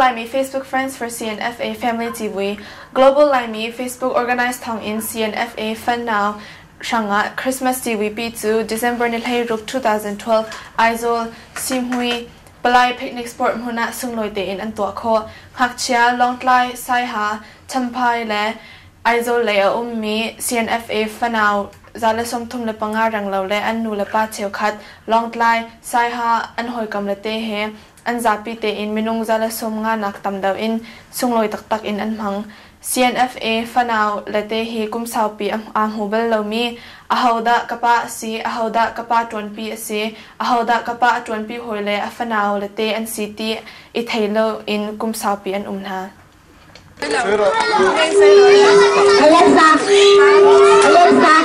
Laimi Facebook Friends for CNFA Family Civui, Global Laimi Facebook Organize thawngin CNFA Fanau hrangah Christmas civui cu December ni 16, 2012 Aizawl Sihmui Palai Picnic Sport hmun ah sunglawi tein an tuah khawh. Ngakchia, Lawngtlai, Saiha, Champhai le Aizawl lei a ummi CNFA fanau 135 renglo le an nulepa cheukhat Lawngtlai, Saiha an hawikom le te he an zapi tein minung 150 nak tam deuh in sunglawi taktak in an hmang. CNFA fanau le te hi kum saupi aa hmu bal lomi, ahodah ka pa a si, ahodah ka pa ṭuanpi a si, ahodah ka pa a ṭuanpi hawi le a fanau le te an si ti i thei loin kum saupi an um hna. Alexa, Alexa,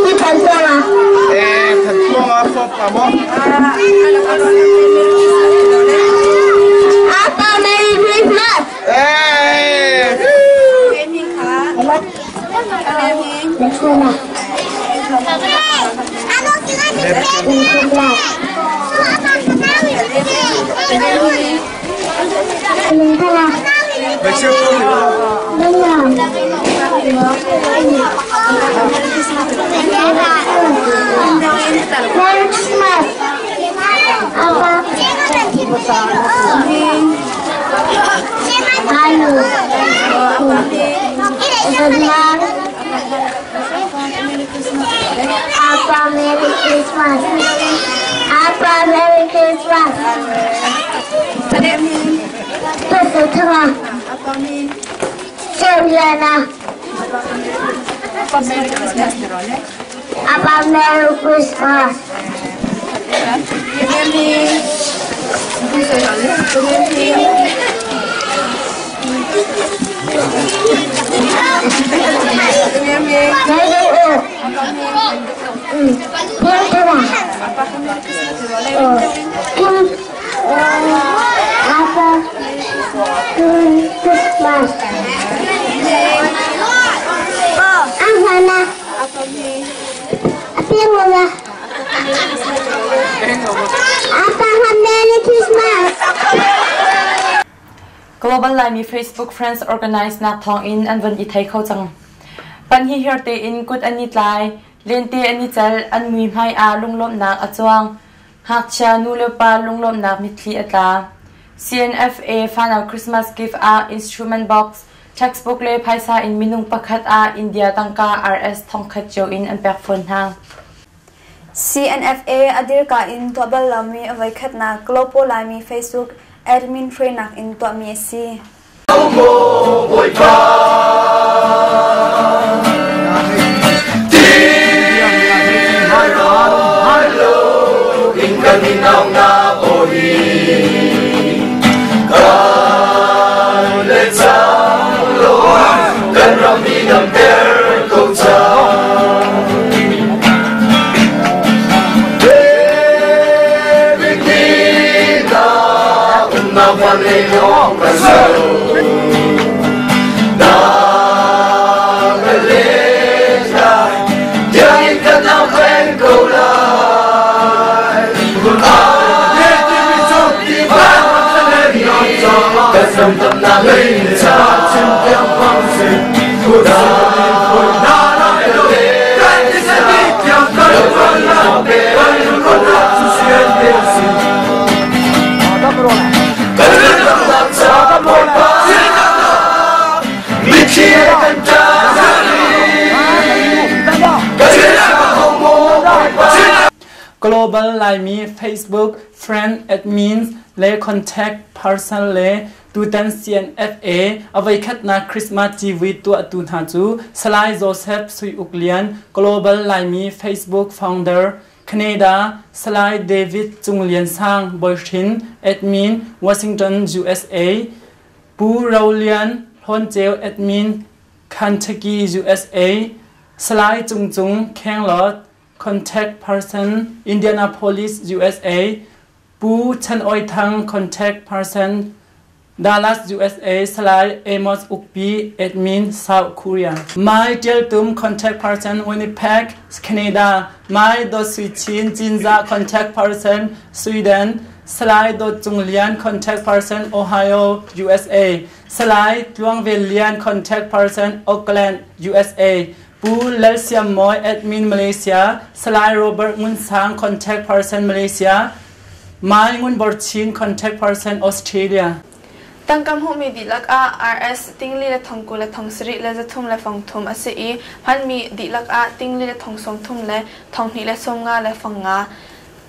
ti phan tuang ah. Eh, phan tuang ah sop pa mo. Apa Merry Christmas. Eh. Merry Christmas. Apa? Halo. Apa Merry Christmas. Apa Merry Christmas. Apa Merry Christmas. Apa Christmas. Apa Apa Merry Christmas. Global Laimi Facebook Friends Organize nak thawngin an von i thei kho cang. Pan hi hir tein kut an i tlai, lente an i cel, an mui hmai ah lunglawmhnak a cuang. Ngakchia nu le pa lunglawmhnak mitthli a tla. CNFA Final Christmas gift ah instrument box, textbook le phaisa in minung pakhat ah India tangka RS thongkhat cio in an pek fawn hna. CNFA a dirka in tuah bal lomi a voikhatnak Global Laimi Facebook admin hruainak in tuahmi a si. Global Laimi Facebook friend admins le contact person le tutan CNFA a voikhatnak Christmas civui tuahtu hna cu Salai Joseph Sui Uk Lian, Global Laimi Facebook founder, Canada, Salai David Cung Lian Sang Boihrin, admin, Washington, USA, Pu Ro Lian Hlawn Ceu admin, Kentucky, USA, Salai Cung Cung Khenglawt, contact person, Indianapolis, USA, Pu Chan Oi Thang, contact person, Dallas, USA, Salai Amos Ukpi, admin, South Korea. Mai Tial Tum, contact person, Winnipeg, Canada. Mai Do Sui Chin, Jinza, contact person, Sweden. Salai Dawt Cung Lian, contact person, Ohio, USA. Salai Tluang Vel Lian, contact person, Oakland, USA. Pu Lal Siam Mawi, admin Malaysia. Salai Robert Ngun Sang, contact person, Malaysia. Mai Ngun Bor Chin, contact person, Australia. Tangka hmuhmi dihlak ah RS tingli le thongkul le thongsarih le zathum le fangthum a si i hmanmi dihlak ah tingli le thongsawmthum le thonghnih le sawmnga le fangnga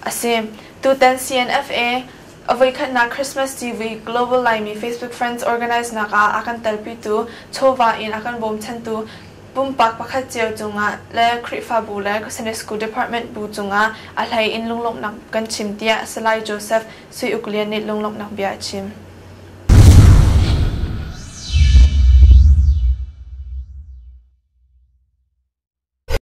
a si. Tutan CNFA a voikhatnak Christmas TV Global Laimi Facebook Friends organize nak ah a kan telpitu chawva in a kan bawmchantu pumpak pakhat cio cungah le Khrihfabu le Sunday School Department bu cungah a hlei in lunglawmhnak kan chim tiah Salai Joseph Sui Uk Lian nih lunglawmhnak bia a chim.